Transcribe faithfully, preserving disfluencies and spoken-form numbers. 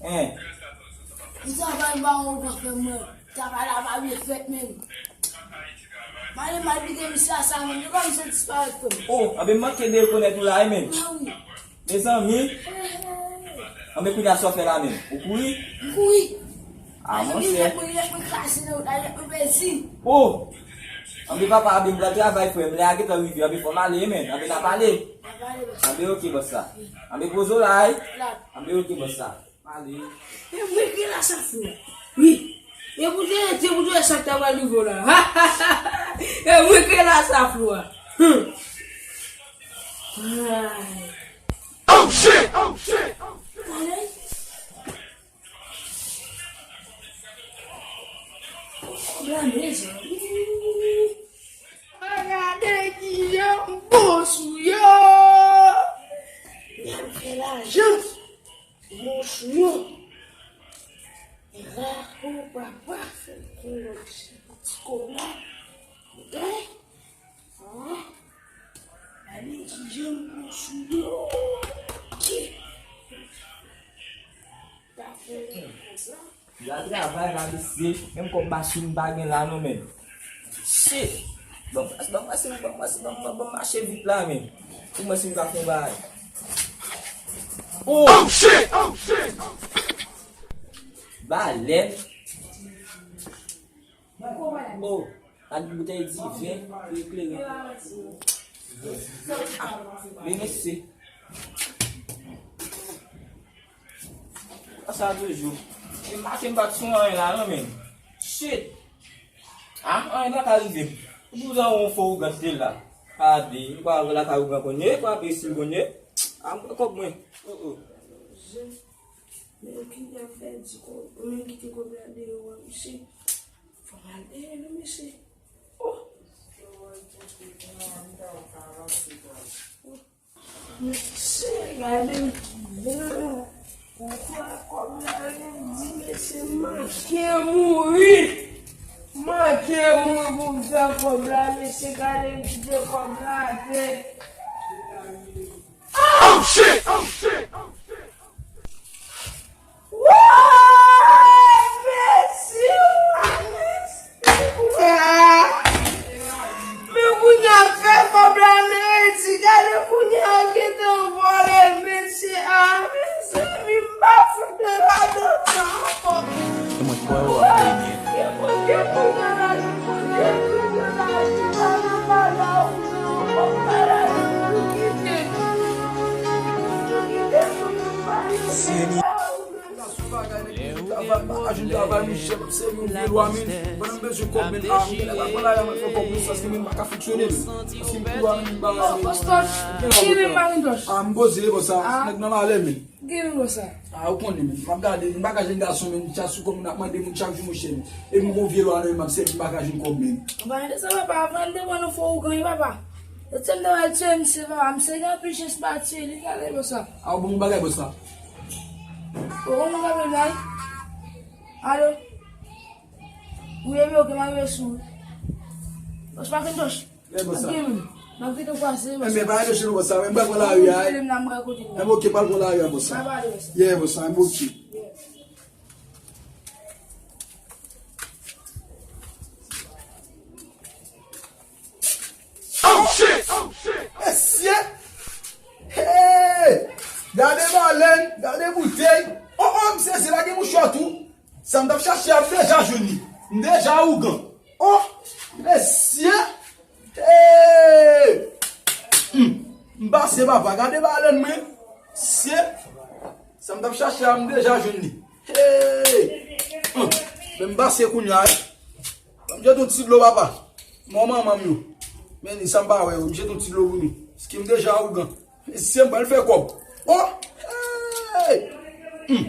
Hein. Li travay ba ou pa fè mwen. Travay la pa byen fèt menm. Mwen mal kite misye a sa menm. Li kòm se disparèt frè m. Oh, anben m manke de rekonèt ou la wi menm. Mezanmi. Anben kounye a sa w fè la menm. Ou kouri? M kouri. Ah, monchè. Mwen kraze nan wout la, mwen pèdi. Oh! Anben papa, anben m pral travay frè m. Lè a gentan rive, anben fò m ale, men. Anben n ap pale. Anben ok, bòs la. Anben poze w la, wi. Anben ok, bòs la. M ale. E mwen ki la sa fou. Wi. E pou te, te pou te sa ta pral rive w la. E mwen ki la sa fou. Hum. Ay. Oh shit! Oh shit! Ale. Kòb la mezanmi. Gade kijan m bon sou yo. N ap fè lajan. M bon sou yo. E la, oh papa, fè m konn ti kòb la. Gade. Ah. Gade kijan m bon sou yo. Ok. Gade travay la mesye, menm kòb machin m pa gen la non menm. Shit! Ban m pase, ban m pase, ban m pase, ban m, ban m mache vit la menm. Pou mwen si m ka fè yon bagay. Oh! Oh shit! Oh shit! Balèn. Oh, ak boutèy diven pou eklere. Ah, men mesye. Sa toujou. E maten m pa t sou anyen la non menm. Shit. Ah, anyen pa ka rive m. Ou bouzan yon fo ougan te la. Ade, m pa wè lakay ougan konye, pa pe si konye. Ah, m pran kòb mwen. Oh, oh. Men ki jan fè di ko, men kite kòb la deyò a, mesye. Fò m al dèyè nou, mesye. Oh! Mesye, gade m ki jan. Ou kwè kòb la redi, mesye, m manke mouri. M manke mouri pou m fè kòb la, mesye, gade m kite kòb la atè. Oh shit! Oh shit! Oh shit! Woy! Mesye, mesye, woy! Men kounye a fè kòb la nan redi, gade kounye a gentan vole, mesye, ah, mezanmi, m pa fout de ladan sa ankò. E mwen kwè w ap plenyen. Ah, m poze, bò sa, nèg nan malè, men. Gen lò sa. Ah, ou konnen, men. M ap gade, m pa ka jwenn gason, men. Chak sou kòm moun ap mande moun chak jou, monchè, men. E m gon vye lwa nan men m, m ap sèvi, m pa ka jwenn kòb, men. Anba de sa, papa, avan de pran nou fò ougan, papa. Yo te m ta wè tye misye, papa. Misye gen anpil chans pa tye li, gade lò sa. Ah, ou bon bagay, bò sa. Ou konn nou ka vle bay? Alo? Wi, ebyen, ok, m a rive sou. Bòs Macintoch. Ye, bòs sa. Ebyen, m a kite w pase, bòs sa. Ebyen, pa rete chez nou, bòs sa. Mwen pral pran lari a. Ou rele m la, m pral kote m la. Ebyen, ok, pral pran lari a, bòs sa. Sa va ale, bòs sa. Ye, bòs sa, ebyen, ok. Ye. Oh, shit! Oh, shit! Mesye! Hey! Gade balèn, gade boutèy. Oh, oh, m sezi, la gen mouchwa tou. Sa m t ap chache a, m deja jwenn li. M deja ougan. Oh, mesye! Hey! Hmm. M pase, papa, gade balèn mwen. Mesye! Sa m t ap chache a, m deja jwenn li. Hey! Hmm. Men m pase kounye a, wi. Ban m jete yon ti dlo, papa. Mò manman m yo. Men ni sa m pa wè yo. M jete yon ti dlo pou nou. Paske m deja ougan. Mesye, m pral fè kòb. Oh! Hey! Hmm.